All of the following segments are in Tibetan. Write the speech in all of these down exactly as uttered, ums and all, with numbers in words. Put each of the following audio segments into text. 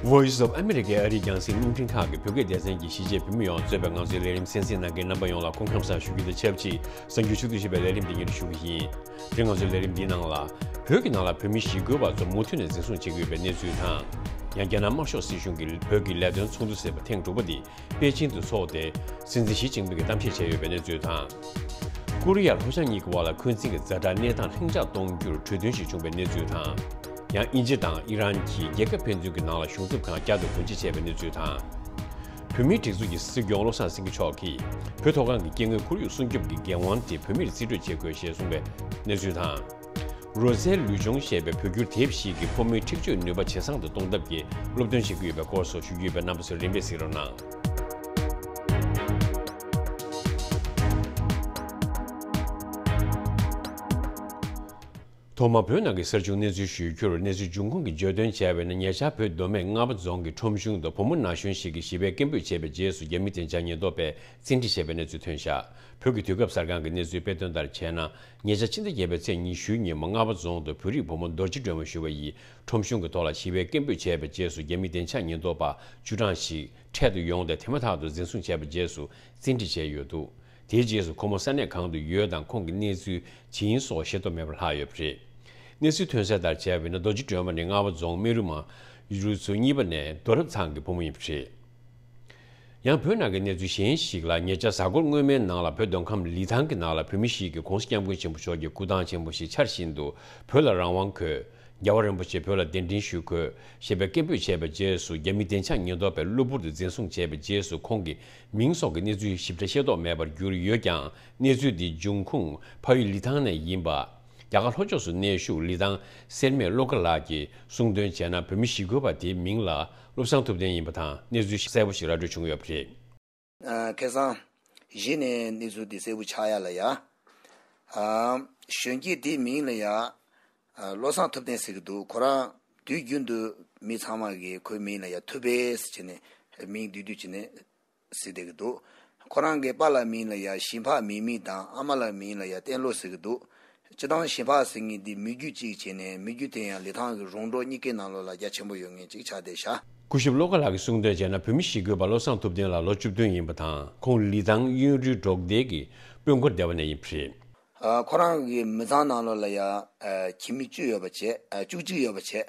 Voice of America ཨ་རིའི་རྒྱང་སྲིང་རླུང་འཕྲིན་ཁང་གི་བོད་སྐད་སྡེ་ཚན་གྱིས་གཞིས་བྱེས་བོད་མི་ཡོངས་གཙོས་པའི་ང་ཚོའི་ལས་རིམ་གསན་གཟིགས་གནང་མཁན་རྣམ་པ་ཡོངས་ལ་སྐུ་ཁམས་བཟང་ཞུ་རྒྱུ་དང་ཆབས་ཅིག་གསར་འགྱུར་ཕྱོགས་བསྡུས་ཞེས་པའི་ལས་རིམ་འདི་སྙན་སྒྲོན་ཞུ་གི་ཡིན། དེ་ང་ཚོའི་ལས་རིམ་འདིའི་ནང་ལ། བོད་ཀྱི་ནང་ལ་བོད་མི་ཞི་རྒོལ་བ་ཚོ་མུ་མཐུད་ནས་འཛིན་བཟུང་བྱེད་ཀྱི་ཡོད་པའི་གནས་ཚུལ་དང་། ཡང་རྒྱ་ནག་དམར་ཤོག་སྲིད་གཞུང་གིས་བོད་ཀྱི་ལས་དོན་ཚོགས་འདུ་ཟེར་བ་ཐེངས་དྲུག་པ་འདི་པེ་ཅིང་དུ་འཚོགས་ཏེ། སྲིད་འཛིན་ཞི་ཅིན་ཕིང་གིས་གཏམ་བཤད་བྱས་ཡོད་པའི་གནས་ཚུལ་དང་། ཀོ་རི་ཡ་ལྷོ་བྱང་གཉིས་ཀྱི་དབར་ལ་འཁོན་འཛིན་གྱི་ཛ་དྲག་གནས་སྟངས་ལྷིང་འཇགས་གཏོང་རྒྱུར་གྲོས་མཐུན་ཞིག་བྱུང་བའི་གནས་ཚུལ་དང་། ཡང་དབྱིན་ཇི་དང་ཨི་རན་གྱིས་རྒྱལ་ཁབ་ཕན་ཚུན་གྱི་ནང་ལ་གཞུང་ཚབ་ཁང་བསྐྱར་དུ་སྒོ་འབྱེད་བྱས་པའི་གནས་ཚུལ་དང་། བོད་མིའི་སྒྲིག་འཛུགས་ཀྱི་སྲིད་སྐྱོང་བློ་བཟང་སེང་གེ་མཆོག་གིས་བོད་མཐོ་སྒང་གི་སྐྱེ་དངོས་ཁོར་ཡུག་སྲུང་སྐྱོབ་ཀྱི་འགན་དབང་དེ་བོད་མིར་རྩིས་སྤྲོད་བྱེད་དགོས་ཞེས་གསུངས་པའི་གནས་ཚུལ་དང་། རོ་ཟའི་ལུས་སྦྱོང་ཞེས་པའི་བོད་བསྒྱུར་དེབ་ཞིག་གིས་ཕོ་མོའི་འཁྲིག་སྤྱོད་ནུས་པ་ཇེ་བཟང་དུ་གཏོང་ཐབས་ཀྱི་སློབ་སྟོན་བྱེད་ཀྱི་ཡོད་པའི་སྐོར་སོགས་ཞུ་རྒྱུ་ཡོད་པས། རྣམ་པ་ཚོས་རིམ་པས་གཟིགས་རོགས་གནང་། ཐོག་མར་བོད་ནང་གི་གསར་བྱུང་གནས་ཚུལ་ཞུས་རྒྱུར། གནས་ཚུལ་འབྱུང་ཁུངས་ཀྱིས་བརྗོད་དོན་བྱས་པ་ཡིན་ན། ཉེ་ཆར་བོད་མདོ་སྨད་རྔ་པ་རྫོང་གི་ཁྲོམ་གཞུང་དུ་བུ་མོ་ན་གཞོན་ཞིག་གིས་ཞི་བའི་སྐད་འབོད་བྱས་པའི་རྗེས་སུ། རྒྱ་མི་སྡིངས་ཆ་ཉེན་རྟོག་པས་བཙན་ཁྲིད་བྱས་པའི་གནས་ཚུལ་ཐོན་བཞག་བོད་ཀྱི་དུས་སྐབས་གསར་ཁང་གི་གནས་ཚུལ་སྤེལ་དོན་ལྟར་བྱས་ན། ཉེ་ཆར་ཕྱི་ཟླ་བརྒྱད་པའི་ཚེས་ཉི་ཤུའི་ཉིན་མོ། རྔ་པ་རྫོང་དུ་བོད་རིགས་བུ་མོ་རྡོ་རྗེ་སྒྲོལ་མ་ཞུ་བ་ཡིས་ཁྲོམ་གཞུང་གི་ཐོག་ལ་ཞི་བའི་སྐད་འབོད་བྱས་པའི་རྗེས་སུ། རྒྱ་མི་སྡིངས་ཆ་ཉེན་རྟོག་པ་བཅུ་གྲངས་ཤིག་འཕྲལ་དུ་ཡོང་སྟེ། དེ་མ་ཐག་ཏུ་འཛིན་བཟུང་བྱས་པའི་རྗེས་སུ། བཙན་ཁྲིད་བྱས་ཡོད་འདུག་དེའི་རྗེས་སུ་ཁོ་མོ་ས་གནས་གང་དུ་ཡོད་དང་། ཁོང་གི་གནས་ཚུལ་ཇི་ཡིན་སོགས་ཤེས་རྟོགས་མེད་པར་ལྷག་ཡོད་པ་རེད། གནས་ཚུལ་ཐོན་གསལ་ལྟར་བྱས་པ་ཡིན་ན། རྡོ་རྗེ་སྒྲོལ་མ་ནི་རྔ་བ་རྫོང་སྨན་རི་མ་རུ་ཚོ་གཉིས་པ་ནས་རྡོ་རབ་ཚང་གི་བུ་མོ་ཡིན་པ་རེད། ཡང་བོད་ནང་གི་གནས་ཚུལ་གཞན་ཞིག་ལ། ཉེ་ཆར་གཟའ་འཁོར་སྔོན་མའི་ནང་ལ་བོད་མདོ་ཁམས་ལི་ཐང་གི་ནང་ལ་བོད་མི་ཞིག་གིས་༧གོང་ས་༧སྐྱབས་མགོན་ཆེན་པོ་མཆོག་གི་སྐུ་ཐང་ཆེན་པོ་ཞིག་འཆར་བཞིན་དུ། བོད་ལ་རང་དབང་དགོས། རྒྱལ་བ་རིན་པོ་ཆེ་བོད་ལ་གདན་འདྲེན་ཞུ་དགོས་ཞེས་པའི་སྐད་འབོད་བྱས་པའི་རྗེས་སུ། རྒྱ་མི་སྡིངས་ཆ་ཉེན་རྟོག་པས་གློ་བུར་དུ་འཛིན་བཟུང་བྱས་པའི་རྗེས་སུ། ཁོང་གི་མིང་སོགས་ཀྱི་གནས་ཚུལ་ཞིབ་ཕྲ་ཤེས་རྟོགས་མེད་པར་གྱུར་ཡོད་ཀྱང་། གནས་ཚུལ་འདིའི་འབྱུང་ཁུངས་ཕ་ཡུལ་ལི་ཐང་ནས་ཡིན་པ། རྒྱ་གར་ལྷོ་ཕྱོགས་སུ་གནས་བཞུགས་ལི་ཐང་སེར་སྨད་བློ་དགའ་ལགས་ཀྱིས་གསུངས་དོན་བྱས་ན། བོད་མི་ཞི་རྒོལ་བ་དེའི་མིང་ལ་བློ་བཟང་ཐུབ་བསྟན་ཡིན་པ་དང་། གནས་ཚུལ་གསལ་པོ་ཞིག་ར་སྤྲོད་བྱུང་ཡོད་པ་རེད། ཨ། ཁ་སང་གཞི་ནས་གནས་ཚུལ་དེ་གསལ་པོ་ཆགས་ཡ་ལ་ཡ། ཨ། གཞོན་སྐྱེས་དེའི་མིང་ལ་ཡ། ཨ། བློ་བཟང་ཐུབ་བསྟན་ཟེར་གི་འདུག་ཁོ་རང་དུས་རྒྱུན་དུ་མི་ཚང་མ་གིས་ཁོའི་མིང་ལ་ཡ་ཐུབ་པས་ཟེར་བྱས་ནས་མིང་བསྡུས་བསྡུས་བྱས་ནས་ཟེར་བསྡད་གི་འདུག་ཁོ་རང་གི་པཱ་ལགས་མིང་ལ་ཡ་ཞིང་ཕག་མིག་མིག་དང་། ཨ་མ་ལགས་མིང་ལ་ཡ་བསྟན་བློ་ཟེར་གི་འདུག་སྤྱིར་བཏང་ཞིང་ཕག་ཟེར་མཁན་འདི་མི་རྒྱུད་གཅིག་བྱས་ནས། མི་རྒྱུད་དེ་ཡང་ལི་ཐང་གི་རོང་འབྲོག་གཉིས་ཀའི་ནང་ལོགས་ལ་རྒྱ་ཆེན་པོ་ཡོད་མཁན་གཅིག་ཆགས་བསྡད་ཤག་སྐུ་ཞབས་བློ་དགའ་ལགས་ཀྱིས་གསུངས་དོན་བྱས་ན། བོད་མི་ཞི་རྒོལ་བ་བློ་བཟང་ཐུབ་བསྟན་ལགས་ལོ་བཅུ་བདུན་ཡིན་པ་དང་། ཁོང་ལི་ཐང་གཡོན་རུའི་འབྲོག་སྡེ་གི་སྤུན་སྐོར་སྡེ་བ་ནས་ཡིན་པ་རེད། ཨ། ཁོ་རང་གི་མི་ཚང་ནང་ལོགས་ལ་ཡ། ཨ། ཁྱིམ་མི་བཅུ་ཡོད་པ་བྱས། ཨ། བཅུ་གཅིག་ཡོད་པ་བྱས།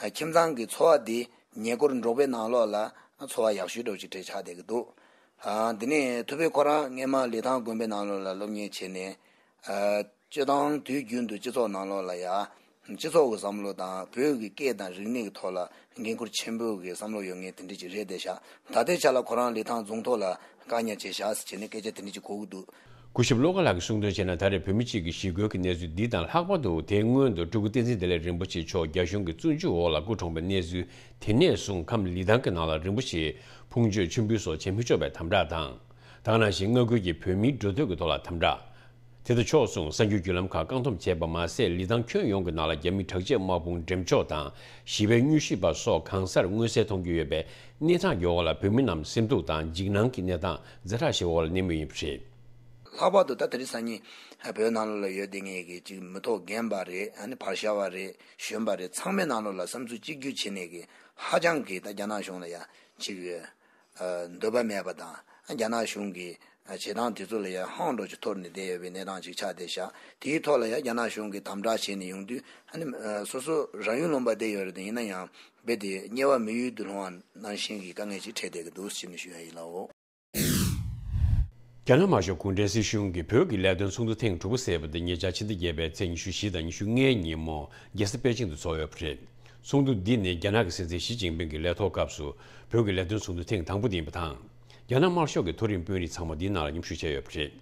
ཨ། ཁྱིམ་ཚང་གི་འཚོ་བ་འདི་ཉེ་འཁོར་འབྲོག་པའི་ནང་ལོགས་ལ་འཚོ་བ་ཡག་ཤོས་འདྲ་བོ་ཅིག་གྲས་ཆགས་བསྡད་ཀྱི་འདུག་ཨ། འདི་ནས་ཐུབ་པས་ཁོ་རང་སྔས་མ་ལི་ཐང་དགོན་པའི་ནང་ལོགས་ལ་སློབ་གཉེར་བྱས་ནས། ཨ། སྤྱིར་བཏང་དུས་རྒྱུན་དུ་སྤྱི་ཚོགས་ནང་ལོགས་ལ་ཡ། སྤྱི་ཚོགས་ཀྱི་བསམ་བློ་དང་བོད་ཀྱི་སྐད་དང་རིག་གནས་ཀྱི་ཐོག་ལ་འགན་ཁུར་ཆེན་པོ་གི་བསམ་བློ་ཡོད་མཁན་དེ་འདྲ་ཅིག་རེད་བསྡད་ཤག་ད་ལྟའི་ཆ་ལ་ཁོ་རང་ལི་ཐང་རྫོང་ཐོག་ལ་བཀག་ཉར་བྱས་ཤག་ཟེར་བྱས་ནས་སྐད་ཆ་དེ་འདྲ་ཅིག་གོ་གི་འདུག་སྐུ་ཞབས་བློ་དགའ་ལགས་ཀྱིས་གསུངས་དོན་བྱས་ན། ད་རེས་བོད་མི་གཅིག་གི་ཞི་རྒོལ་གྱི་གནས་ཚུལ་འདི་དང་། ལྷག་པར་དུ་དེའི་སྔོན་དུ་སྤྲུལ་སྐུ་བསྟན་འཛིན་བདེ་ལེགས་རིན་པོ་ཆེ་མཆོག་རྒྱ་གཞུང་གི་བཙོན་འཇུག་འོག་ལ་སྐུ་གྲོངས་པའི་གནས་ཚུལ། དེ་ནས་བཟུང་ཁམས་ལི་ཐང་གི་ནང་ལ་རིན་པོ་ཆེའི་ཕུང་མཆོད་མཆོད་འབུལ་སོགས་བྱེད་མི་ཆོག་པའི་དམ་དྲག་དང་། ད་ག་ནང་བཞིན་མངའ་ཁུལ་གྱི་བོད་མིའི་འགྲོ་སྡོད་ཀྱི་ཐོག་ལ་དམ་དྲག་དེ་དང་ཕྱོགས་མཚུངས་གསར་འགྱུར་བརྒྱུད་ལམ་ཁག་བཀག་སྡོམ་བྱས་པ་མ་ཟད། ལི་ཐང་ཁྱོན་ཡོངས་ཀྱི་ནང་ལ་རྒྱ་མི་དྲག་ཆས་དམག་དཔུང་འགྲེམས་འཇོག་དང་། ཞི་བའི་མྱུལ་ཞིབ་པ་སོགས་གང་སར་མངོན་གསལ་མཐོང་རྒྱུ་ཡོད་པའི་གནས་སྟངས་ཀྱི་འོག་ལ། བོད་མི་རྣམས་སེམས་སྡུག་དང་འཇིགས་སྣང་གི་གནས་སྟངས་ཛ་དྲག་ཞིག་འོག་ལ་གནས་མུས་ཡིན་པ་རེད། ལྷག་པར་དུ་ད་དེ་རིང་སང་ཉིན་བོད་ནང་ལོགས་ལ་ཡོད་བསྡད་མཁན་གྱི་ཅིག་མི་ཐོག་རྒན་པ་རེད། ཨ་ནི་བར་ཤ་བ་རེད། གཞོན་པ་རེད། ཚང་མའི་ནང་ལོགས་ལ་བསམ་ཚུལ་གཅིག་གྱུར་བྱས་ནས་ཀྱི་ཧ་ཅང་གི་ད་རྒྱ་ནག་གཞུང་ལ་ཡ་ཅིག་ཨ། འདོད་པ་མེད་པ་དང་། རྒྱ་ནག་གཞུང་གི་བྱེད་སྟངས་དེ་ཚོ་ལ་ཡང་ཧང་འདྲ་ཅིག་འཐོར་ནས་བསྡད་ཡོད་པའི་གནས་སྟངས་ཅིག་ཆགས་བསྡད་ཤག་དེའི་ཐོག་ལ་ཡང་རྒྱ་ནག་གཞུང་གིས་དམ་དྲག་བྱས་ནས་ཡོང་དུས། ཨ་ནི་སོ་སོ་རང་ཡུལ་ལུང་པ་བསྡད་ཡོད་རེད་དེ། ཡིན་ན་ཡང་རྦད་དེ་དམྱལ་བ་མི་ཡུལ་དུ་ལྷུང་བ་ནང་བཞིན་གྱི་དཀའ་ངལ་ཅིག་འཕྲད་བསྡད་ཀྱི་འདུག་ཅེས་ནས་ཞུ་ཡ་ཡིན་ལགས། རྒྱ་ནག་དམར་ཤོག་གུང་ཁྲན་སྲིད་གཞུང་གིས་བོད་ཀྱི་ལས་དོན་ཚོགས་འདུ་ཐེངས་དྲུག་པ་ཟེར་བ་དེ་ཉེ་ཆར་ཕྱི་ཟླ་བརྒྱད་པའི་ཚེས་ཉི་ཤུ་བཞི་དང་ཉི་ཤུ་ལྔའི་ཉིན་མོ་རྒྱལ་ས་པེ་ཅིང་དུ་འཚོགས་ཡོད་པ་རེད། ཚོགས་འདུ་འདི་ནི་རྒྱ་ནག་གི་སྲིད་འཛིན་ཞི་ཅིན་ཕིང་གི་ལས་ཐོག་སྐབས་སུ་བོད་ཀྱི་ལས་དོན་ཚོགས་འདུ་ཐེངས་དང་པོ་དེ་ཡིན་པ་དང་། རྒྱ་ནག་དམར་ཤོག་གི་མཐོ་རིམ་དཔོན་རིགས་ཚང་མ་འདིའི་ནང་ལ་མཉམ་ཞུགས་བྱས་ཡོད་པ་རེད།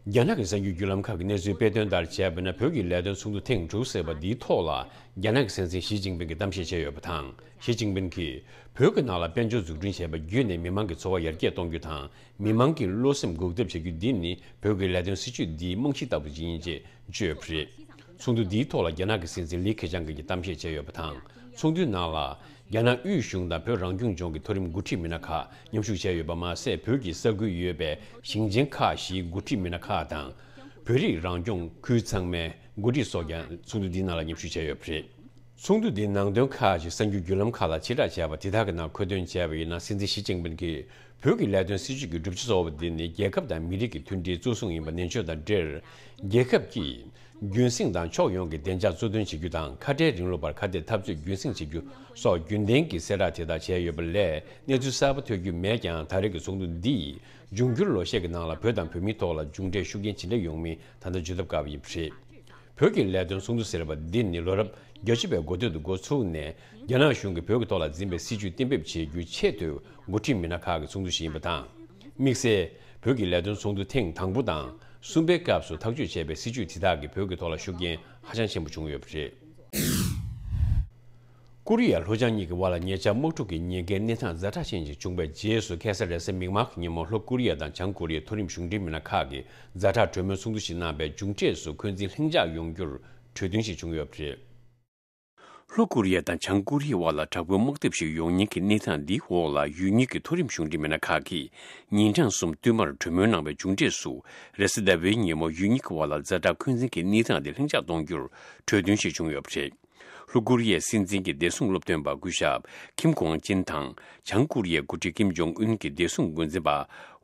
རྒྱ་ནག་གི་གསར་འགྱུར་བརྒྱུད་ལམ་ཁག་གི་གནས་ཚུལ་སྤེལ་དོན་ལྟར་བྱས་པ་ན། བོད་ཀྱི་ལས་དོན་ཚོགས་འདུ་ཐེངས་དྲུག་ཟེར་བ་འདིའི་ཐོག་ལ་རྒྱ་ནག་གི་སྲིད་འཛིན་ཞི་ཅིན་ཕིང་གིས་གཏམ་བཤད་བྱས་ཡོད་པ་དང་། ཞི་ཅིན་ཕིང་གིས་བོད་ཀྱི་ནང་ལ་དཔལ་འབྱོར་འཛུགས་སྐྲུན་བྱས་པ་བརྒྱུད་ནས་མི་མང་གི་འཚོ་བ་ཡར་རྒྱས་གཏོང་རྒྱུ་དང་། མི་མང་གི་བློ་སེམས་འགུག་ཐབས་བྱ་རྒྱུ་འདི་ནི་བོད་ཀྱི་ལས་དོན་སྲིད་ཇུས་འདིའི་རྨང་གཞི་ལྟ་བུ་ཅིག་ཡིན་ཅེས་བརྗོད་ཡོད་པ་རེད། ཚོགས་འདུ་འདིའི་ཐོག་ལ་རྒྱ་ནག་གི་སྲིད་འཛིན་ལི་ཁེ་ཆང་གིས་གཏམ་བཤད་བྱས་ཡོད་པ་དང་། ཚོགས་འདུའི་ནང་ལ་རྒྱ་ནག་དབུས་གཞུང་དང་བོད་རང་སྐྱོང་ལྗོངས་ཀྱི་མཐོ་རིམ་འགོ་ཁྲིད་མི་སྣ་ཁག་མཉམ་ཞུགས་བྱས་ཡོད་པ་མ་ཟད། བོད་ཀྱི་ས་ཁུལ་ཡོད་པའི་ཞིང་ཆེན་ཁག་བཞིའི་འགོ་ཁྲིད་མི་སྣ་ཁག་དང་། བོད་རིགས་རང་སྐྱོང་ཁུལ་ཚང་མའི་འགོ་ཁྲིད་སོགས་ཀྱང་ཚོགས་འདུ་འདིའི་ནང་ལ་མཉམ་ཞུགས་བྱས་ཡོད་པ་རེད། ཚོགས་འདུ་འདིའི་ནང་དོན་ཁག་ཅིག་གསར་འགྱུར་བརྒྱུད་ལམ་ཁག་ལ་ཕྱིར་བསྒྲགས་བྱས་པ་དེ་དག་གི་ནང་འཁོད་དོན་བྱས་པ་ཡིན་ན། སྲིད་འཛིན་ཞི་ཅིན་ཕིང་གིས་བོད་ཀྱི་ལས་དོན་སྲིད་བྱུས་ཀྱི་བསྒྲུབ་བྱ་གཙོ་བོ་འདི་ནི་རྒྱལ་ཁབ་དང་མི་རིགས་ཀྱི་མཐུན་སྒྲིལ་གཙོ་བཟུང་ཡིན་པ་ནན་བརྗོད་དང་འབྲེལ། རྒྱལ་ཁབ་ཀྱིས་རྒྱུན་སྲིང་དང་ཕྱོགས་ཡོངས་ཀྱི་བདེ་འཇགས་གཙོ་འདོན་བྱེད་རྒྱུ་དང་། ཁ་བྲལ་རིང་ལུགས་པར་ཁ་གཏད་འཐབ་རྩོད་རྒྱུན་སྲིང་བྱེད་རྒྱུ་སོགས་རྒྱུན་ལྡན་གྱི་གསལ་བསྒྲགས་དེ་དག་བྱས་ཡོད་པ་ལས། གནས་ཚུལ་གསར་པ་ཐོན་རྒྱུ་མེད་ཀྱང་། ད་རེས་ཀྱི་ཚོགས་འདུ་འདིས་འབྱུང་འགྱུར་ལོ་ཤས་ཀྱི་ནང་ལ་བོད་དང་བོད་མིའི་ཐོག་ལ་མཇུག་འབྲས་ཤུགས་རྐྱེན་ཇི་འདྲ་ཡོང་མིན་ད་ལྟ་བརྗོད་ཐབས་དཀའ་བ་ཡིན་པ་རེད། བོད་ཀྱི་ལས་དོན་ཚོགས་འདུ་ཟེར་བ་འདི་ནི་ལོ་རབས་བརྒྱད་ཅུ་པའི་འགོ་སྟོད་དུ་འགོ་ཚུགས་ནས། རྒྱ་ནག་གཞུང་གིས་བོད་ཀྱི་ཐོག་ལ་འཛིན་པའི་སྲིད་བྱུས་གཏན་འབེབས་བྱེད་རྒྱུའི་ཆེད་དུ་འགོ་ཁྲིད་མི་སྣ་ཁག་གི་ཚོགས་འདུ་ཞིག་ཡིན་པ་དང་། དམིགས་བསལ་བོད་ཀྱི་ལས་དོན་ཚོགས་འདུ་ཐེངས་དང་པོ་དང་གསུམ་པའི་སྐབས་སུ་ཐག་གཅོད་བྱས་པའི་སྲིད་བྱུས་དེ་དག་གིས་བོད་ཀྱི་ཐོག་ལ་ཤུགས་རྐྱེན་ཧ་ཅང་ཆེན་པོ་བྱུང་ཡོད་པ་རེད། ཀོ་རི་ཡ་ལྷོ་བྱང་གཉིས་ཀྱི་དབར་ལ་ཉེ་ཆར་དམག་འཁྲུག་གི་ཉེན་ཁའི་གནས་སྟངས་ཛ་དྲག་ཅན་ཞིག་བྱུང་བའི་རྗེས་སུ། ཁ་སང་རེས་གཟའ་མིག་དམར་གྱི་ཉིན་མོ་ལྷོ་ཀོ་རི་ཡ་དང་བྱང་ཀོ་རི་ཡའི་མཐོ་རིམ་གཞུང་འབྲེལ་མི་སྣ་ཁག་གིས་ཛ་དྲག་གྲོས་མོལ་ཚོགས་འདུ་ཞིག་གནང་བའི་མཇུག་འབྲས་སུ། འཁོན་འཛིན་ལྷིང་འཇགས་ཡོང་རྒྱུར་གྲོས་མཐུན་ཞིག་བྱུང་ཡོད་པ་རེད། ལྷོ་ཀོ་རི་ཡ་དང་བྱང་ཀོ་རི་ཡའི་དབར་ལ་དྲག་པོའི་དམག་འཐབ་ཞིག་ཡོང་ཉེན་གྱི་གནས་སྟངས་འདིའི་འོག་ལ། ཡུལ་གཉིས་ཀྱི་མཐོ་རིམ་གཞུང་འབྲེལ་མི་སྣ་ཁག་གིས་ཉིན་གྲངས་གསུམ་བསྟུད་མར་གྲོས་མོལ་གནང་བའི་མཇུག་འབྲས་སུ། རེས་གཟའ་ཟླ་བའི་ཉིན་མོ་ཡུལ་གཉིས་ཀྱི་དབར་ལ་ཛ་དྲག་འཁོན་འཛིན་གྱི་གནས་སྟངས་དེ་ལྷིང་འཇགས་གཏོང་རྒྱུར་གྲོས་མཐུན་ཞིག་བྱུང་ཡོད་པ་རེད། ལྷོ་ཀོ་རི་ཡའི་སྲིད་འཛིན་གྱི་བདེ་སྲུང་སློབ་སྟོན་པ་སྐུ་ཞབས་ཁིམ་ཀོང་ཅིན་དང་། བྱང་ཀོ་རི་ཡའི་འགོ་ཁྲིད་ཀིམ་ཇོང་ཨུན་གྱི་བདེ་སྲུང་འགོ་འཛིན་པ་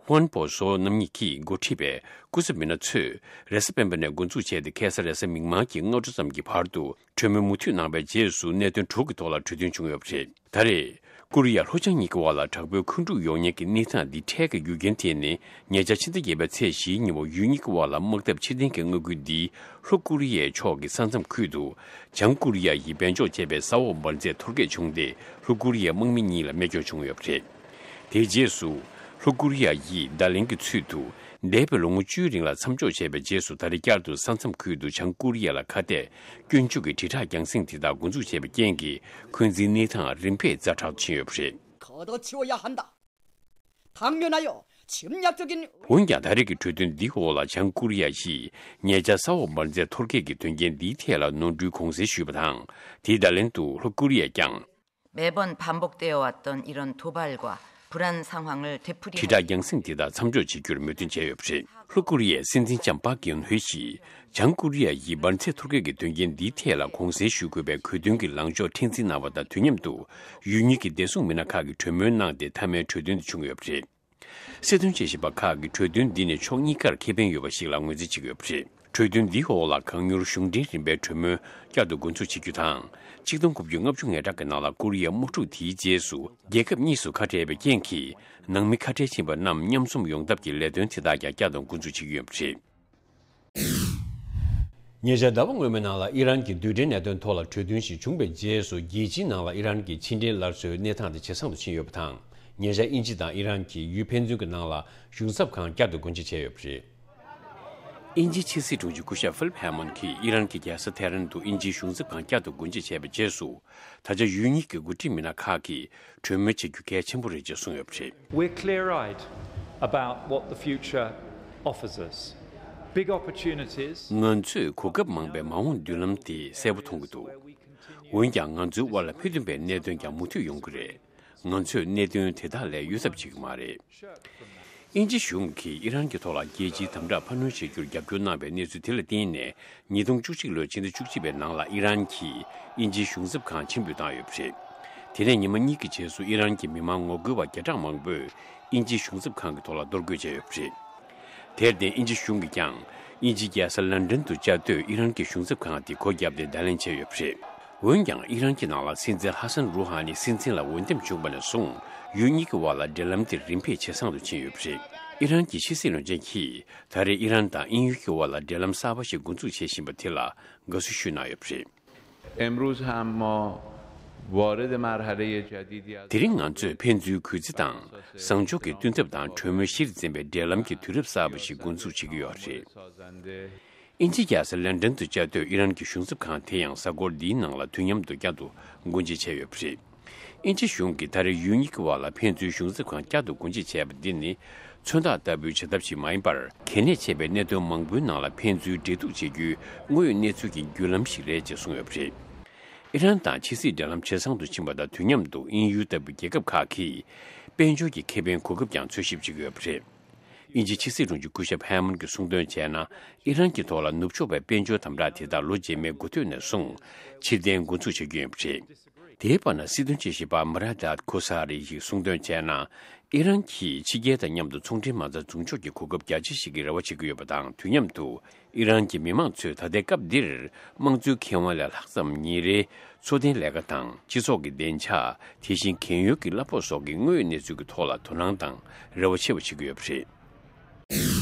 ཧུན་པོ་སོ་རྣམ་གཉིས་ཀྱིས་འགོ་ཁྲིད་པའི་སྐུ་ཚབ་མི་སྣ་ཚོས། རེས་གཟའ་སྤེན་པ་ནས་འགོ་འཛུགས་བྱས་ཏེ། ཁ་སང་རེས་གཟའ་མིག་དམར་གྱི་སྔ་དྲོ་ཙམ་གྱི་བར་དུ་གྲོས་མོལ་མུ་མཐུད་གནང་བའི་རྗེས་སུ། གནད་དོན་དྲུག་གི་ཐོག་ལ་གྲོས་མཐུན་བྱུང་ཡོད་པ་རེད། ད་རེས་ཀོ་རི་ཡ་ལྷོ་བྱང་གཉིས་ཀྱི་དབར་ལ་དྲག་པོའི་འཁོན་འཁྲུག་ཡོང་ཉེན་གྱི་གནས་སྟངས་འདི་འཕྲལ་གྱི་རྒྱུ་རྐྱེན་དེ་ནི། ཉེ་ཆར་ཕྱི་ཟླ་བརྒྱད་པའི་ཚེས་བཞིའི་ཉིན་མོ་ཡུལ་གཉིས་ཀྱི་དབར་ལ་དམག་འཐབ་ཕྱིར་འཐེན་གྱི་མངའ་ཁུལ་འདིའི་ལྷོ་ཀོ་རི་ཡའི་ཕྱོགས་ཀྱི་ས་མཚམས་ཁུལ་དུ། བྱང་ཀོ་རི་ཡ་ཡིས་སྦས་འཇོག་བྱས་པའི་ས་འོག་འབར་རྫས་ཐོར་རྒྱས་བྱུང་སྟེ། ལྷོ་ཀོ་རི་ཡའི་དམག་མི་གཉིས་ལ་རྨས་སྐྱོན་བྱུང་ཡོད་པ་རེད། དེའི་རྗེས་སུ། ལྷོ་ཀོ་རི་ཡ་ཡིས་བརྡ་ལན་གྱི་ཚུལ་དུ། འདས་པའི་ལོ་ངོ་བཅུའི་རིང་ལ་མཚམས་འཇོག་བྱས་པའི་རྗེས་སུ། ད་རེས་བསྐྱར་དུ་ས་མཚམས་ཁུལ་དུ་བྱང་ཀོ་རི་ཡ་ལ་ཁ་གཏད་སྐྱོན་བརྗོད་ཀྱི་དྲིལ་བསྒྲགས་རྒྱང་སྲིང་དེ་དག་འགོ་འཛུགས་བྱས་པའི་རྐྱེན་གྱིས། འཁོན་འཛིན་གནས་སྟངས་རིམ་པས་ཛ་དྲག་ཏུ་ཕྱིན་ཡོད་པ་རེད། 거둬치워야 한다. 당면하여 침략적인 འོན་ཀྱང་། ད་རེས་ཀྱི་གྲོས་མཐུན་འདིའི་འོག་ལ་བྱང་ཀོ་རི་ཡ་ཡིས་ཉེ་ཆར་ས་འོག་འབར་རྫས་ཐོར་རྒྱས་ཀྱི་དོན་རྐྱེན་འདིའི་ཐད་ལ་ནོར་འཁྲུལ་དགོངས་སེལ་ཞུས་པ་དང་། དེའི་བརྡ་ལན་དུ་ལྷོ་ཀོ་རི་ཡས་ཀྱང་། 매번 반복되어 왔던 이런 도발과 불안 상황을 되풀이 དྲིལ་བསྒྲགས་རྒྱང་སྲིང་དེ་དག་མཚམས་འཇོག་བྱེད་རྒྱུར་མོས་མཐུན་བྱས་ཡོད་པ་རེད། ལྷོ་ཀོ་རི་ཡའི་སྲིད་འཛིན་ལྕམ་པཱ་ཀིན་ཧུའེ་ཡིས། བྱང་ཀོ་རི་ཡ་ཡིས་འབར་རྫས་ཐོར་རྒྱས་ཀྱི་དོན་རྐྱེན་འདིའི་ཐད་ལ་དགོངས་སེལ་ཞུ་དགོས་པའི་གོ་དོན་གྱི་ལངས་ཕྱོགས་མཁྲེགས་འཛིན་གནང་བ་དང་དུས་མཉམ་དུ། ཡུལ་གཉིས་ཀྱི་བདེ་སྲུང་མི་སྣ་ཁག་གིས་གྲོས་མོལ་གནང་སྟེ། མཐའ་མའི་གྲོས་མཐུན་དེ་བྱུང་ཡོད་པ་རེད། སྲིད་དོན་དཔྱད་ཞིབ་པ་ཁག་གིས་གྲོས་མཐུན་འདི་ནི་ཕྱོགས་གཉིས་ཀར་ཁེ་ཕན་ཡོད་པ་ཞིག་ལ་ངོས་འཛིན་བྱེད་ཀྱི་ཡོད་པ་རེད། གྲོས་མཐུན་འདིའི་འོག་ལ་གང་མྱུར་གཞུང་འབྲེལ་རིམ་པའི་གྲོས་མོལ་བསྐྱར་དུ་འགོ་འཛུགས་བྱེད་རྒྱུ་དང་། ཆིག་སྟོང་དགུ་བརྒྱ་ལྔ་བཅུ་ང་གྲངས་ཀྱི་ནང་ལ་ཀོ་རི་ཡའི་དམག་འཁྲུག་དེའི་རྗེས་སུ། རྒྱལ་ཁབ་གཉིས་སུ་ཁ་བྲལ་བའི་རྐྱེན་གྱིས། ནང་མི་ཁ་བྲལ་ཕྱིན་པ་རྣམས་མཉམ་འཛོམས་ཡོང་ཐབས་ཀྱི་ལས་དོན་དེ་དག་ཀྱང་བསྐྱར་དུ་འགོ་འཛུགས་བྱེད་ཀྱི་ཡོད་པ་རེད། ཉེ་ཆར་ཟླ་བ་སྔོན་མའི་ནང་ལ་ཨི་རན་གྱི་རྡུལ་ཕྲན་གནད་དོན་ཐོག་ལ་གྲོས་མཐུན་ཞིག་བྱུང་བའི་རྗེས་སུ། རྒྱལ་སྤྱིའི་ནང་ལ་ཨི་རན་གྱི་ཕྱི་འབྲེལ་སླར་གསོའི་གནས་སྟངས་དེ་ཇེ་བཟང་དུ་ཕྱིན་ཡོད་པ་དང་། ཉེ་ཆར་དབྱིན་ཇི་དང་ཨི་རན་གྱིས་ཡུལ་ཕན་ཚུན་གྱི་ནང་ལ་གཞུང་ཚབ་ཁང་བསྐྱར་དུ་སྒོ་འབྱེད་བྱས་ཡོད་པ་རེད། དབྱིན་ཇིའི་ཕྱི་སྲིད་དྲུང་ཆེ་སྐུ་ཞབས་ཧྥི་ལིབ་ཧེ་མོན་གྱིས་ཨི་རན་གྱི་རྒྱལ་ས་ཐེ་རན་དུ་དབྱིན་ཇིའི་གཞུང་ཚབ་ཁང་བསྐྱར་དུ་སྒོ་འབྱེད་བྱས་པའི་རྗེས་སུ། ད་ཆ་ཡུལ་གཉིས་ཀྱི་འགོ་ཁྲིད་མི་སྣ་ཁག་གིས་གྲོས་མོལ་བྱེད་རྒྱུ་གལ་ཆེན་པོ་རེད་ཅེས་གསུངས་ཡོད་པ་རེད། We're clear-eyed about what the future offers us. Big opportunities. ང་ཚོས་གོ་སྐབས་མང་པའི་མ་འོངས་མདུན་ལམ་དེ་གསལ་པོ་མཐོང་གི་འདུག་འོན་ཀྱང་། ང་ཚོའི་དབར་ལ་མི་མཐུན་པའི་གནད་དོན་ཀྱང་མུ་མཐུད་ཡོང་གི་རེད། ང་ཚོས་གནད་དོན་དེ་དག་ལས་གཡོལ་ཐབས་བྱེད་ཀྱི་མ་རེད། དབྱིན་ཇི་གཞུང་གིས་ཨི་རན་གྱི་ཐོག་ལ་རྒྱལ་སྤྱིའི་དམ་དྲག་འཕར་སྣོན་བྱེད་རྒྱུར་རྒྱབ་སྐྱོར་གནང་བའི་གནས་ཚུལ་དེ་ལ་བརྟེན་ནས། ཉིས་སྟོང་བཅུ་གཅིག་ལོའི་ཕྱི་ཟླ་བཅུ་གཅིག་པའི་ནང་ལ་ཨི་རན་གྱིས་དབྱིན་ཇིའི་གཞུང་ཚབ་ཁང་ཕྱིར་འབུད་བཏང་ཡོད་པ་རེད། དེ་ནས་ཉི་མ་གཉིས་ཀྱི་རྗེས་སུ་ཨི་རན་གྱི་མི་མང་ངོ་རྒོལ་བ་བརྒྱ་ཕྲག་མང་པོས་དབྱིན་ཇིའི་གཞུང་ཚབ་ཁང་གི་ཐོག་ལ་གཏོར་རྒོལ་བྱས་ཡོད་པ་རེད། དེར་བརྟེན། དབྱིན་ཇི་གཞུང་གིས་ཀྱང་དབྱིན་ཇིའི་རྒྱལ་ས་ལན་ཀྲན་དུ་བཅའ་སྡོད་ཨི་རན་གྱི་གཞུང་ཚབ་ཁང་དེ་སྒོ་བརྒྱབ་སྟེ་བརྡ་ལན་བྱས་ཡོད་པ་རེད། འོན་ཀྱང་། ཨི་རན་གྱི་ནང་ལ་སྲིད་འཛིན་ཧ་སན་རུ་ཧ་ནི་སྲིད་འཛིན་ལ་འོས་འདེམས་བྱུང་བ་ནས་བཟུང་། ཡུལ་གཉིས་ཀྱི་དབར་ལ་འབྲེལ་ལམ་དེ་རིམ་པས་ཇེ་བཟང་དུ་ཕྱིན་ཡོད་པ་རེད། ཨི་རན་གྱི་ཕྱི་སྲིད་བློན་ཆེན་གྱིས་ད་རེས་ཨི་རན་དང་དབྱིན་ཡུལ་གྱི་དབར་ལ་འབྲེལ་ལམ་གསར་པ་ཞིག་འགོ་འཛུགས་བྱེད་བཞིན་པ་དེ་ལ་དགའ་བསུ་ཞུས་གནང་ཡོད་པ་རེད། امروز هم ما وارد مرحلهٔ جدیدی از དེ་རིང་ང་ཚོས་ཕན་ཚུན་གུས་བརྩི་དང་། བཟང་ཕྱོགས་ཀྱི་བསྟུན་ཐབས་དང་གྲོས་མོལ་གཞིར་འཛིན་པའི་འབྲེལ་ལམ་གྱི་དུས་རབས་གསར་པ་ཞིག་འགོ་འཛུགས་བྱེད་ཀྱི་ཡོད་རེད། དབྱིན་ཇིའི་རྒྱལ་ས་ལན་ཀྲན་དུ་བཅའ་སྡོད་ཨི་རན་གྱི་གཞུང་ཚབ་ཁང་དེ་ཡང་གཟའ་འཁོར་འདིའི་ནང་ལ་དུས་མཉམ་དུ་བསྐྱར་དུ་སྒོ་འབྱེད་བྱས་ཡོད་པ་རེད། དབྱིན་ཇི་གཞུང་གིས་ད་རེས་ཡུལ་གཉིས་ཀྱི་དབར་ལ་ཕན་ཚུན་གཞུང་ཚབ་ཁང་བསྐྱར་དུ་སྒོ་འབྱེད་བྱས་པ་འདི་ནི། མཚོན་རྟགས་ལྟ་བུའི་བྱེད་ཐབས་ཤིག་མ་ཡིན་པར། གལ་གནད་ཆེ་བའི་གནད་དོན་མང་པོའི་ནང་ལ་ཕན་ཚུན་འབྲེལ་གཏུག་བྱེད་རྒྱུའི་དངོས་ཡོད་གནས་ཚུལ་གྱི་བརྒྱུད་ལམ་ཞིག་རེད་ཅེས་གསུངས་ཡོད་པ་རེད། ཨི་རན་དང་ཕྱི་སྲིད་འབྲེལ་ལམ་ཇེ་བཟང་དུ་ཕྱིན་པ་དང་དུས་མཉམ་དུ། དབྱིན་ཡུལ་ལྟ་བུའི་རྒྱལ་ཁབ་ཁག་གིས་དཔལ་འབྱོར་གྱི་ཁེ་ཕན་གོ་སྐབས་ཀྱང་འཚོལ་ཞིབ་བྱེད་ཀྱི་ཡོད་པ་རེད། དབྱིན་ཇིའི་ཕྱི་སྲིད་དྲུང་ཆེ་སྐུ་ཞབས་ཧེ་མོན་གྱིས་གསུངས་དོན་བྱས་ན། ཨི་རན་གྱི་ཐོག་ལ་ནུབ་ཕྱོགས་པའི་དཔལ་འབྱོར་དམ་དྲག་དེ་དག་ལོ་རྗེས་མའི་འགོ་སྟོད་ནས་བཟུང་ཕྱིར་འཐེན་འགོ་འཛུགས་བྱ་རྒྱུ་ཡིན་པ་རེད། དེའི་བར་ན་སྲིད་དོན་དཔྱད་ཞིབ་པ་མ་ར་དཱད་ཁོ་ས་རི་ཡིས་གསུངས་དོན་བྱས་ན། ཨི་རན་གྱིས་ཕྱི་རྒྱལ་དང་མཉམ་དུ་ཚོང་འབྲེལ་མ་རྩ་འཛུགས་འཇོག་གི་གོ་སྐབས་རྒྱ་ཆེ་ཞིག་གི་རེ་བ་བྱེད་ཀྱི་ཡོད་པ་དང་། དུས་མཉམ་དུ་ཨི་རན་གྱི་མི་མང་ཚོས་ད་ལྟའི་སྐབས་འདིར་དམངས་གཙོའི་ཁེ་དབང་ལས་ལྷག་ཙམ་ཉིན་རེའི་འཚོ་རྟེན་ལས་ཀ་དང་། སྤྱི་ཚོགས་ཀྱི་བདེ་འཇགས། དེ་བཞིན་གྱེན་ཡོལ་གྱི་གླ་ཕོགས་སོགས་ཀྱི་དངོས་ཡོད་གནས་ཚུལ་གྱི་ཐོག་ལ་དོ་སྣང་དང་རེ་བ་ཆེ་བ་བྱེད་ཀྱི་ཡོད་པ་རེད།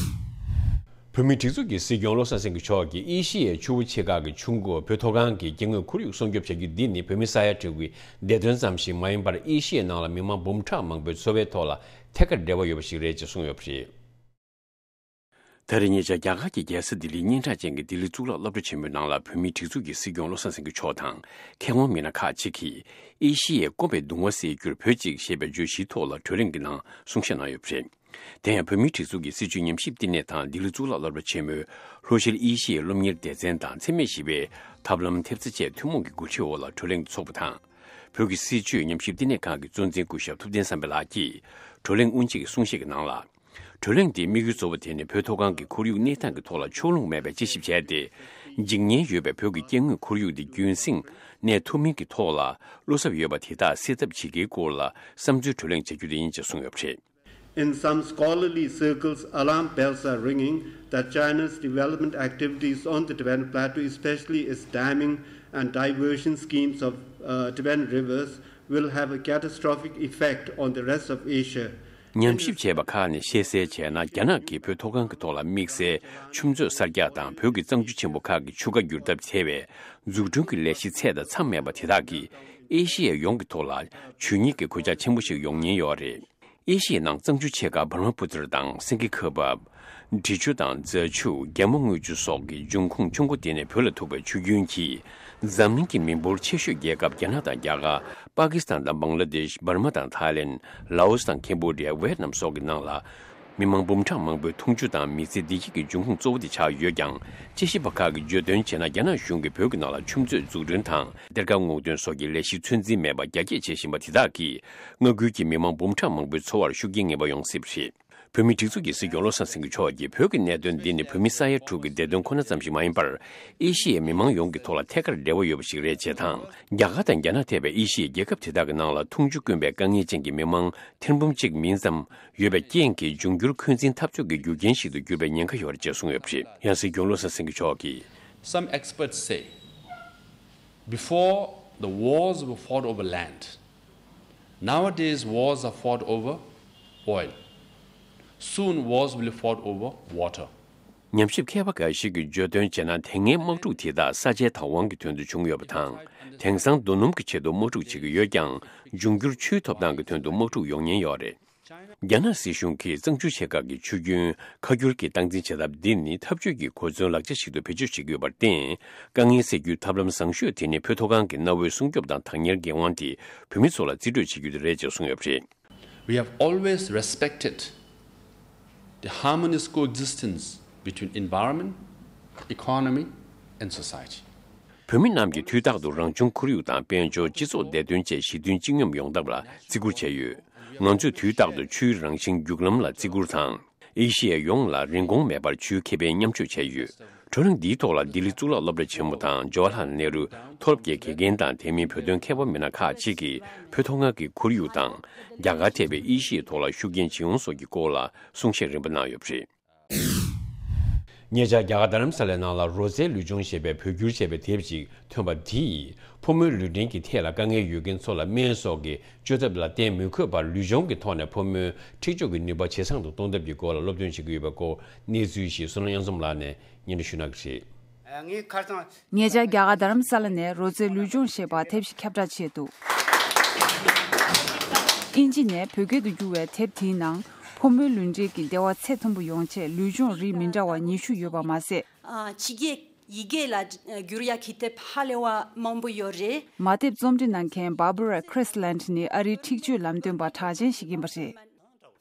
བོད་མིའི་སྒྲིག་འཛུགས་ཀྱི་སྲིད་སྐྱོང་བློ་བཟང་སེང་གེ་མཆོག་གིས་ཨེ་ཤི་ཡའི་ཆུ་བོ་ཆེ་ཁག་གི་ཆུ་མགོ་བོད་མཐོ་སྒང་གི་སྐྱེ་དངོས་ཁོར་ཡུག་སྲུང་སྐྱོབ་བྱ་རྒྱུ་འདི་ནི་བོད་མི་ས་ཡ་དྲུག་གི་བདེ་དོན་ཙམ་ཞིག་མ་ཡིན་པར། ཨེ་ཤི་ཡའི་ནང་ལ་མི་མང་འབུམ་ཕྲག་མང་པོའི་འཚོ་བའི་ཐོག་ལ་ཐད་ཀར་འབྲེལ་བ་ཡོད་པ་ཞིག་རེད་ཅེས་གསུངས་ཡོད་པ་རེད། ད་རེས་ཉེ་ཆར་རྒྱ་གར་གྱི་རྒྱལ་ས་ལྡི་ལིའི་སྙན་གྲགས་ཅན་གྱི་ལྡི་ལི་གཙུག་ལག་སློབ་གྲྭ་ཆེན་མོའི་ནང་ལ་བོད་མིའི་སྒྲིག་འཛུགས་ཀྱི་སྲིད་སྐྱོང་བློ་བཟང་སེང་གེ་མཆོག་དང་། མཁས་དབང་མི་སྣ་ཁག་ཅིག་གིས་ཨེ་ཤི་ཡའི་སྐོམ་པའི་གདུང་བ་སེལ་རྒྱུར་བོད་ཅིག་ཞེས་པའི་བརྗོད་གཞིའི་ཐོག་ལ་བགྲོ་གླེང་གི་ནང་གསུང་བཤད་གནང་ཡོད་པ་རེད། དེ་ཡང་བོད་མིའི་སྒྲིག་འཛུགས་ཀྱི་སྲིད་བྱུས་ཉམས་ཞིབ་བསྟི་གནས་དང་ལྡི་ལི་གཙུག་ལག་སློབ་གྲྭ་ཆེན་མོའི་ལྷོ་ཤར་ཨེ་ཤི་ཡའི་སློབ་གཉེར་སྡེ་ཚན་དང་འཚེ་མེད་ཞི་བའི་ཐབས་ལམ་ཐེབས་རྩ་བཅས་ཐུན་མོང་གི་འགོ་ཁྲིད་འོག་ལ་བགྲོ་གླེང་འཚོགས་པ་དང་། བོད་ཀྱི་སྲིད་བྱུས་ཉམས་ཞིབ་བསྟི་གནས་ཁང་གི་གཙོ་འཛིན་སྐུ་ཞབས་ཐུབ་བསྟན་བསམ་འཕེལ་ལགས་ཀྱིས་བགྲོ་གླེང་དབུ་འབྱེད་ཀྱི་གསུང་བཤད་ཀྱི་ནང་ལ། བགྲོ་གླེང་དེའི་དམིགས་ཡུལ་གཙོ་བོ་དེ་ནི་བོད་མཐོ་སྒང་གི་ཁོར་ཡུག་གནས་སྟངས་ཀྱི་ཐོག་ལ་ཕྱོགས་ལྷུང་མེད་པའི་དཔྱད་ཞིབ་བྱས་ཏེ། འཇིག་ཉེན་ཡོད་པའི་བོད་ཀྱི་སྐྱེ་དངོས་ཁོར་ཡུག་དེ་རྒྱུན་སྲིང་གནས་ཐུབ་མིན་གྱི་ཐོག་ལ་བློ་འཚབ་ཡོད་པ་དེ་དག་སེལ་ཐབས་བྱེད་ཀྱི་སྐོར་ལ་བསམ་ཚུལ་བགྲོ་གླེང་བྱ་རྒྱུ་དེ་ཡིན་ཅེས་གསུངས་ཡོད་པ་རེད། In some scholarly circles, alarm bells are ringing that China's development activities on the Tibetan Plateau, especially its damming and diversion schemes of uh, Tibetan rivers, will have a catastrophic effect on the rest of Asia. ཉམས་ཞིབ་བྱས་པ་ཁག་ནས་བཤད་གསལ་བྱས་ན། རྒྱ་ནག་གིས་བོད་མཐོ་སྒང་གི་ཐོག་ལ་དམིགས་བསལ་ཆུ་མཛོད་གསར་རྒྱག་དང་། བོད་ཀྱི་གཙང་ཆུ་ཆེན་པོ་ཁག་གི་ཆུ་ཁ་བསྒྱུར་ཐབས་བྱས་པའི་འཛུགས་སྐྲུན་གྱི་ལས་གཞི་ཚད་དང་འཚམ་མེད་པ་དེ་དག་གིས་ཨེ་ཤི་ཡ་ཡོངས་ཀྱི་ཐོག་ལ་ཇུས་ཉེས་ཀྱི་གོད་ཆག་ཆེན་པོ་ཞིག་ཡོང་ཉེན་ཡོད་རེད། ཨེ་ཤི་ཡའི་ནང་གཙང་ཆུ་ཆེ་ཁག་བར་མ་པུ་ཏར་དང་སེང་གེ་ཁ་འབབ། འབྲི་ཆུ་དང་རྫ་ཆུ། རྒྱ་མོ་རྔུལ་ཆུ་སོགས་ཀྱི་འབྱུང་ཁུངས་ཆུང་ཀུ་དེ་ནས་བོད་ལ་ཐུག་པའི་ཆུ་རྒྱུན་གྱིས། འཛམ་གླིང་གི་མི་འབོར་ཆེ་ཤོས་རྒྱལ་ཁབ་རྒྱ་ནག་དང་རྒྱ་གར། པ་ཀི་སི་ཐན་དང་བང་ལ་དེཤ། འབར་མ་དང་ཐའི་ལེན། ལའོ་སི་དང་ཁེམ་བྷོ་ཌི་ཡ། ཝེད་ནམ་སོགས་ཀྱི་ནང་ལ། མི་མང་འབུམ་ཕྲག་མང་པོའི་འཐུང་ཆུ་དང་མི་ཚེ་བདེ་སྐྱིད་ཀྱི་འབྱུང་ཁུངས་གཙོ་བོ་དེ་ཆགས་ཡོད་ཀྱང་། དཔྱད་ཞིབ་པ་ཁག་གིས་བརྗོད་དོན་བྱས་ན། རྒྱ་ནག་གཞུང་གིས་བོད་ཀྱི་ནང་ལ་ཆུ་མཛོད་འཛུགས་སྐྲུན་དང་། གཏེར་ཁ་སྔོག་འདོན་སོགས་ཀྱི་ལས་གཞི་ཚོད་འཛིན་མེད་པར་རྒྱ་སྐྱེད་བྱེད་བཞིན་པ་དེ་དག་གིས། མངའ་ཁུལ་གྱི་མི་མང་འབུམ་ཕྲག་མང་པོའི་འཚོ་བར་ཤུགས་རྐྱེན་ངན་པ་ཡོང་སྲིད་པ་རེད། བོད་མིའི་སྒྲིག་འཛུགས་ཀྱི་སྲིད་སྐྱོང་བློ་བཟང་སེང་གེ་མཆོག་གིས། བོད་ཀྱི་གནད་དོན་འདི་ནི་བོད་མི་ས་ཡ་དྲུག་གི་བདེ་དོན་ཁོ་ན་ཙམ་ཞིག་མ་ཡིན་པར། ཨེ་ཤི་ཡའི་མི་མང་ཡོངས་ཀྱི་ཐོག་ལ་ཐད་ཀར་འབྲེལ་བ་ཡོད་པ་ཞིག་རེད་ཅེས་དང་། རྒྱ་གར་དང་རྒྱ་ནག་ཐེ་བའི་ཨེ་ཤི་ཡའི་རྒྱལ་ཁབ་དེ་དག་གི་ནང་ལ་འཐུང་ཆུ་དཀོན་པའི་དཀའ་ངལ་ཅན་གྱི་མི་མང་ཐེར་འབུམ་གཅིག་མིན་ཙམ་ཡོད་པའི་རྐྱེན་གྱིས། འབྱུང་འགྱུར་འཁོན་འཛིན་འཐབ་རྩོད་ཀྱི་རྒྱུ་རྐྱེན་ཞིག་ཏུ་འགྱུར་བའི་ཉེན་ཁ་ཡོད་རེད་ཅེས་གསུངས་ཡོད་པ་རེད། ཡང་སྲིད་སྐྱོང་བློ་བཟང་སེང་གེ་མཆོག་གིས། Some experts say, before, the wars were fought over land. Nowadays, wars are fought over oil. Soon, wars will be fought over water. ཉམས་ཞིབ་མཁས་པ་འགའ་ཞིག་གིས་བརྗོད་དོན་བྱས་ན། དེ་སྔའི་དམག་འཁྲུག་དེ་དག་ས་ཆའི་བདག་དབང་གི་དོན་དུ་བྱུང་ཡོད་པ་དང་། དེང་སང་རྡོ་སྣུམ་གྱི་ཆེད་དུ་དམག་འཁྲུག་བྱེད་ཀྱི་ཡོད་ཀྱང་། འབྱུང་འགྱུར་ཆུའི་ཐོབ་ཐང་གི་དོན་དུ་དམག་འཁྲུག་ཡོང་ཉེན་ཡོད་རེད། རྒྱ་ནག་སྲིད་གཞུང་གིས་གཙང་ཆུ་ཆེ་ཁག་གི་ཆུ་རྒྱུན་ཁ་སྒྱུར་གྱི་སྟངས་འཛིན་བྱ་ཐབས་འདི་ནི་འཐབ་ཇུས་ཀྱི་གོ་མཚོན་ལག་ཆ་ཞིག་ཏུ་བེད་སྤྱོད་བྱེད་ཀྱི་ཡོད་པར་བརྟེན། དཀའ་ངལ་སེལ་རྒྱུའི་ཐབས་ལམ་བཟང་ཤོས་དེ་ནི་བོད་མཐོ་སྒང་གི་གནའ་བོའི་སྲུང་སྐྱོབ་དང་བདག་གཉེར་གྱི་དབང་དེ་བོད་མི་ཚོ་ལ་རྩིས་སྤྲོད་བྱེད་རྒྱུ་དེ་རེད་ཅེས་གསུངས་ཡོད་པ་རེད། We have always respected the harmonious coexistence between environment, economy, and society. བོད་མི་རྣམས་ཀྱིས་དུས་རྟག་ཏུ་རང་བྱུང་ཁོར་ཡུག་དང་། དཔལ་འབྱོར། སྤྱི་ཚོགས་བདེ་དོན་བཅས་ཞི་མཐུན་སྤྱི་སྙོམས་ཡོང་ཐབས་ལ་བརྩི་བཀུར་བྱས་ཡོད། ང་ཚོས་དུས་རྟག་ཏུ་ཆུའི་རང་བཞིན་རྒྱུག་ལམ་ལ་བརྩི་བཀུར་དང་། ཨེ་ཤེ་ཡ་ཡོངས་ལ་རིན་གོང་མེད་པར་ཆུའི་ཁེ་ཕན་མཉམ་སྤྱོད་བྱས་ཡོད། བགྲོ་གླེང་འདིའི་ཐོག་ལ་ལྡི་ལི་གཙུག་ལག་སློབ་གྲྭ་ཆེན་མོ་དང་། ཇོ་ཧ་ལལ་ནེ་རུ་མཐོ་སློབ་ཀྱི་དགེ་རྒན་དང་། དེ་མིན་བོད་དོན་མཁས་པ་མི་སྣ་ཁག་ཅིག་གིས་བོད་མཐོ་སྒང་གི་ཁོར་ཡུག་དང་། རྒྱ་གར་ཐེ་བའི་ཨེ་ཤེ་ཡའི་ཐོག་ལ་ཤུགས་རྐྱེན་ཇི་ཡོང་སོགས་ཀྱི་སྐོར་ལ་གསུང་བཤད་རིམ་པ་གནང་ཡོད་པ་རེད། ཉེ་ཆར་རྒྱ་གར་རྡ་རམ་ས་ལའི་ནང་ལ་རོལ་རྩེད་ལུས་སྦྱོང་ཞེས་པའི་བོད་བསྒྱུར་བྱས་པའི་དེབ་ཅིག་ཐོན་པ་དེས། ཕོ་མོའི་ལུས་འབྲེལ་གྱི་ཐད་ལ་དཀའ་ངལ་ཡོད་མཁན་ཚོ་ལ་སྨན་སོགས་ཀྱི་བཅོས་ཐབས་ལ་བརྟེན་མི་དགོས་པར། ལུས་སྦྱོང་གི་ཐོག་ནས་ཕོ་མོའི་འཁྲིག་སྤྱོད་ཀྱི་ནུས་པ་ཇེ་བཟང་དུ་གཏོང་ཐབས་ཀྱི་སྐོར་ལ་སློབ་སྟོན་བྱེད་ཀྱི་ཡོད་པའི་སྐོར། གནས་ཚུལ་ཞིག་བསོད་ནམས་དབྱངས་འཛོམས་ལགས་ནས་སྙན་སྒྲོན་ཞུ་གནང་གི་རེད། ངའི་ཁ་སང་། ཉེ་ཆར་རྒྱ་གར་རྡ་རམ་ས་ལ་ནས་རོལ་རྩེད་ལུས་སྦྱོང་ཞེས་པ་དེབ་ཞིག་ཁྱབ་བསྒྲགས་བྱས་འདུག་ཨིན་ཇི་ནས་བོད་སྐད་དུ་བསྒྱུར་བའི་དེབ་དེའི་ནང་། ཕོ་མོའི་ལུས་འབྲེལ་གྱི་བདེ་བ་ཚད་མཐོན་པོ་ཡོང་ཆེད་ལུས་སྦྱོང་རིགས་མི་འདྲ་བ་ཉི་ཤུ་ཡོད་པ་མ་ཟད། ཨ། ཕྱི་རྒྱལ་ཡི་གེ་ལ་བསྒྱུར་ཡག་གི་དེབ་ཧ་ལས་པ་མང་པོ་ཡོད་རེད། མ་དེབ་རྩོམ་སྒྲིག་གནང་མཁན་Barbara Christland ནི་ཨ་རིའི་འཁྲིག་སྤྱོད་ལམ་སྟོན་པ་གྲགས་ཅན་ཞིག་ཡིན་པ་རེད།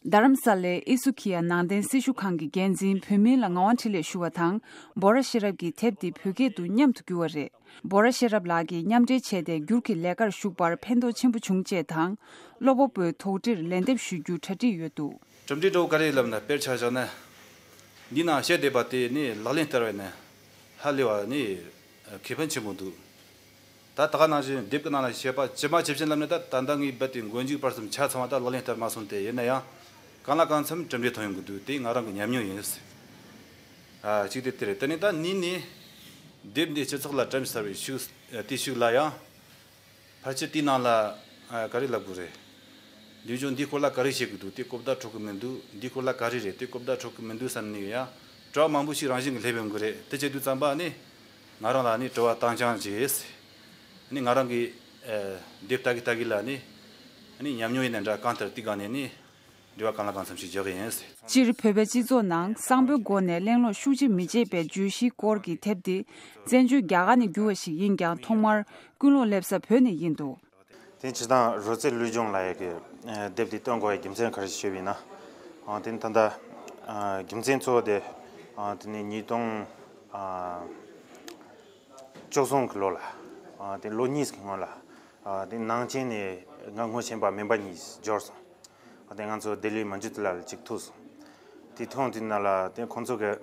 རྡ་རམ་ས་ལའི་ཨི་སུ་ཁི་ཡ་ནང་བསྟན་སྲི་ཞུ་ཁང་གི་འགན་འཛིན་བུ་མིན་ལ་ངག་དབང་འཕྲིན་ལས་ཞུ་བ་དང་། བྷོ་ར་ཤེས་རབ་ཀྱི་དེབ་འདི་བོད་སྐད་དུ་མཉམ་དུ་བསྒྱུར་བ་རེད། བྷོ་ར་ཤེས་རབ་ལགས་ཀྱིས་མཉམ་འབྲེལ་བྱས་ཏེ་བསྒྱུར་གྱི་ལས་ཀར་ཞུགས་པར་ཕན་ཐོགས་ཆེན་པོ་བྱུང་ཅེས་དང་། ཀློག་པ་པོའི་དོགས་འདྲིར་ལན་འདེབས་ཞུ་རྒྱུ་གྲ་སྒྲིག་ཡོད་འདུག་གྲུབ་འབྲས་འདྲ་བོ་ག་རེ་ལབ་ན། དཔེར་ཆ་བཞག་ན། འདིའི་ནང་བཤད་བསྡད་པ་དེ་ནི་ལག་ལེན་བསྟར་བ་ཡིན་ན་ཧ་ལས་པ་ནི་ཁེ་ཕན་ཆེན་པོ་འདུག་ད་ད་ག་ནང་བཞིན་དེབ་ཀྱི་ནང་ལ་བཤད་པ་ཇི་མ་ཇི་བཞིན་ལབ་ན། ད་ད་ལྟ་ངས་རྦད་དེ་མགོ་མཇུག་བར་གསུམ་ཆ་ཚང་བ་ད་ལག་ལེན་བསྟར་མ་སོང་སྟེ། ཡིན་ན་ཡང་གང་ལ་གང་འཚམ་གྲུབ་འབྲས་ཐོན་ཡོང་གི་འདུག་དེ་ང་རང་གི་ཉམས་མྱོང་ཡིན། ཨ། གཅིག་དེ་དེ་རེད། དེ་ནས་ད་གཉིས་ནས་དེབ་འདི་སྤྱི་ཚོགས་ལ་བཀྲམ་ཚར་བའི་ཤུགས་དེའི་ཤུགས་ལ་ཡང་ཕལ་ཆེར་དེའི་ནང་ལ། ཨ། ག་རེ་ལབ་དགོས་རེད། ལུས་སྦྱོང་འདིའི་སྐོར་ལ་ག་རེ་བཤད་ཀྱི་འདུག་དེ་གོ་བརྡ་འཕྲོད་ཀྱི་མི་འདུག་འདིའི་སྐོར་ལ་ག་རེ་རེད། དེ་གོ་བརྡ་འཕྲོད་ཀྱི་མི་འདུག་བསམ་ནས་ཡང་དྲི་བ་མང་པོ་ཞིག་རང་བཞིན་གྱིས་སླེབས་ཡོང་གི་རེད། དེ་བྱེད་དུས་ཙམ་པ་ནི་ང་རང་ལ་ནི་དྲི་བ་བཏང་རྐྱང་བྱས། ནི་ང་རང་གིས། ཨ། དེབ་ལྟ་གི་ལྟ་གི་ལ་ནི། ནི་ཉམས་མྱོང་ཡིན་ན་འདྲ། གང་ལྟར་དེའི་སྒང་ནས་ནི་འབྲེལ་བ་གང་ལ་གང་འཚམ་ཞིག་འཇོག་གི་ཡིན། སྤྱིར་བོད་པའི་སྤྱི་ཚོགས་ནང་གསང་པོའི་སྒོ་ནས་གླེང་སློང་ཤུགས་ཆེ་མི་བྱེད་པའི་བརྗོད་གཞིའི་སྐོར་གྱི་དེབ་དེ་བཙན་བྱོལ་རྒྱ་གར་ནས་བསྒྱུར་བ་ཞིག་ཡིན་ཀྱང་། ཐོག་མར་ཀུན་སློང་སླེབས་ས་བོད་ནས་ཡིན་འདུག་དེ་སྤྱིར་བཏང་རོལ་རྩེད་ལུས་སྦྱོང་ལབ་ཡག་གི་དེབ་དེ་བཏོན་དགོས་པའི་རྒྱུ་མཚན་ག་རེ་ཞུས་པ་ཡིན་ན། དེ་ནི་ད་ལྟ་རྒྱུ་མཚན་གཙོ་བོ་དེ་དེ་ནི་ཉིས་སྟོང་བཅུ་གསུམ་གྱི་ལོ་ལ། དེ་ལོ་གཉིས་ཀྱི་སྔོན་ལ། དེ་ནང་ཆེན་ནས་ང་ངོ་ཤེས་པ་སྨན་པ་གཉིས་འབྱོར་སོང་། དེ་ང་ཚོ་ལྡི་ལི་མན་ཇུ་ཏི་ལ་ལ་གཅིག་ཐུག་སོང་། དེ་ཐུག་དུས་ན་ལ་དེ་ཁོང་ཚོ་གི།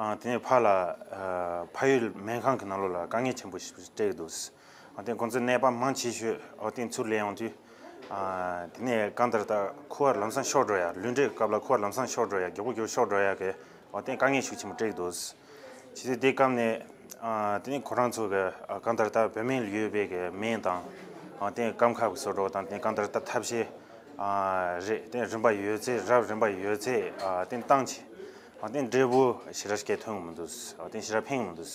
ཨ། དེ་ནས་ཕར་ལ། ཨ། ཕ་ཡུལ་སྨན་ཁང་གི་ནང་ལོགས་ལ་དཀའ་ངལ་ཆེན་པོ་ཞིག་འཕྲད་ཀྱི་འདུག་ཨ། དེ་ཁོང་ཚོས་ནད་པ་མང་ཆེ་ཤོས། ཨ། དེ་ཚུར་ལེན་ཡོང་དུས། ཨ། དེ་ནས་གང་ལྟར་ད་ཁུ་བ་ལམ་སང་ཤོར་འགྲོ་ཡ། ལུས་འབྲེལ་སྐབས་ལ་ཁུ་བ་ལམ་སང་ཤོར་འགྲོ་ཡ། མགྱོགས་པོ་མགྱོགས་པོ་ཤོར་འགྲོ་ཡ་གི། ཨ། དེ་དཀའ་ངལ་ཤུགས་ཆེན་པོ་འཕྲད་ཀྱི་འདུག་བྱས་ཙང་དེ་སྐབས་ནས། ཨ། དེ་ནས་ཁོ་རང་ཚོ་གི། ཨ། གང་ལྟར་ད་བོད་སྨན་ལ་ཡོད་པའི་གི་སྨན་དང་། ཨ། དེ་སྐམ་ཁབ་ཀྱི་བཟོ་གྲྭ་དང་། དེ་གང་ལྟར་ད་ཐབས་ཤེས། ཨ། རེད། དེ་རིམ་པ་ཡོད་ཚད། རབ་རིམ་པ་ཡོད་ཚད། ཨ། དེ་བཏང་བྱས། ཨ། དེ་འབྲས་བུ་ཞེ་དྲག་ཞིག་ཐོན་གྱི་མི་འདུག་ཨ། དེ་ཞེ་དྲག་ཕན་གྱི་མི་འདུག་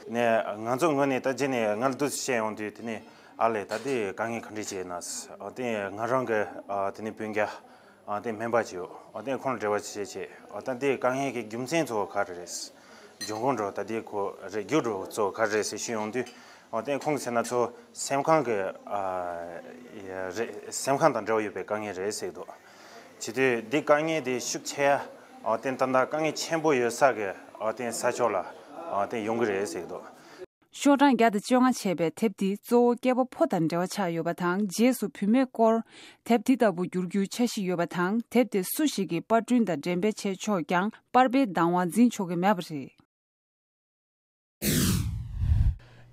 ནས་ང་ཚོ་ངོས་ནས་ད་རྗེས་ནས་ང་ལ་འདུག་སེ་བཤད་ཡོང་དུས། དེ་ནས་ཨ་ལས་ད་དེ་དཀའ་ངལ་ག་འདྲས་བྱས་ན། ཨ། དེ་ང་རང་གི། ཨ། དེ་ནས་སྤུན་ཀྱག་ཨ། དེ་སྨན་པ་ཅིག་ཡོད། ཨ། དེ་ཁོང་ལ་འབྲེལ་བ་བྱས་བྱས། ཨ། ད་དེ་དཀའ་ངལ་གྱི་རྒྱུ་མཚན་གཙོ་བོ་ག་རེ་རེད། འབྱུང་ཁུངས་འདྲ་བོ་ད་དེ་ཁོ་རེད། རྒྱུ་འདྲ་བོ་གཙོ་བོ་ག་རེ་རེད་ཟེར་ཞུས་ཡོང་དུས། ཨ། དེ་ཁོང་གིས་ཟེར་ན་ཚོ་སེམས་ཁམས་ཀྱི། ཨ། རེད། སེམས་ཁམས་དང་འབྲེལ་བ་ཡོད་པའི་དཀའ་ངལ་རེད་ཟེར་གྱི་འདུག་བྱས་དུས་འདི་དཀའ་ངལ་དེ་ཤུགས་ཆེ་ཡ། ཨ། དེ་ད་ལྟ་དཀའ་ངལ་ཆེན་པོ་ཡོད་ས་གི། ཨ། དེ་ས་ཕྱོགས་ལ། ཨ། དེ་ཡོང་གི་རེད་ཟེར་གྱི་འདུག་ཤོག་གྲངས་བརྒྱ་དང་བཅོ་ལྔ་བྱས་པའི་དེབ་འདི་གཙོ་བོ་སྐྱེས་པ་ཕོ་དང་འབྲེལ་བ་ཆགས་ཡོད་པ་དང་། རྗེས་སུ་བུད་མེད་སྐོར་དེབ་འདི་ལྟ་བུ་བསྒྱུར་རྒྱུའི་འཆར་གཞི་ཡོད་པ་དང་། དེབ་དེ་སུ་ཞིག་གིས་པར་སྐྲུན་དང་འགྲེམས་སྤེལ་བྱས་ཆོག་ཀྱང་། པར་སྤེལ་བདག་དབང་འཛིན་ཆོག་གི་མེད་པ་རེད།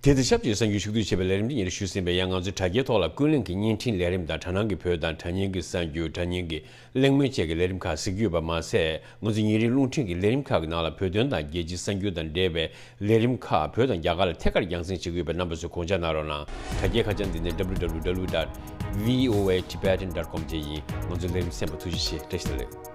དེ་དང་ཆབས་ཅིག་གསར་འགྱུར་ཞུ་གཏུག་བྱས་པའི་ལས་རིམ་འདི་ཉིད་ཞུས་ཟིན་པས། ཡང་ང་ཚོའི་དྲ་རྒྱའི་ཐོག་ལ་ཀུན་གླེང་གི་བརྙན་འཕྲིན་ལས་རིམ་དང་། དྲ་སྣང་གི་བོད་དང་། དྲ་བརྙན་གྱི་གསར་འགྱུར། དྲ་བརྙན་གྱི་གླེང་མོལ་བཅས་ཀྱི་ལས་རིམ་ཁག་གཟིགས་རྒྱུ་ཡོད་པ་མ་ཟད། ང་ཚོའི་ཉིན་རེའི་རླུང་འཕྲིན་གྱི་ལས་རིམ་ཁག་གི་ནང་ལ་བོད་དོན་དང་རྒྱལ་སྤྱིའི་གསར་འགྱུར་དང་འབྲེལ་བའི་ལས་རིམ་ཁག་བོད་དང་རྒྱ་གར་ལ་ཐད་ཀར་རྒྱང་སྲིང་བྱེད་ཀྱི་ཡོད་པས། རྣམ་པ་ཚོས་དགོངས་འཇགས་གནང་རོགས་གནང་། དྲ་རྒྱའི་ཁ་བྱང་འདི་ནི་W W W dot V O A Tibetan dot com བཅས་ཡིན། ང་ཚོའི་ལས་རིམ་གསན་པར་ཐུགས་རྗེ་ཆེ། བཀྲ་ཤིས་བདེ་ལེགས།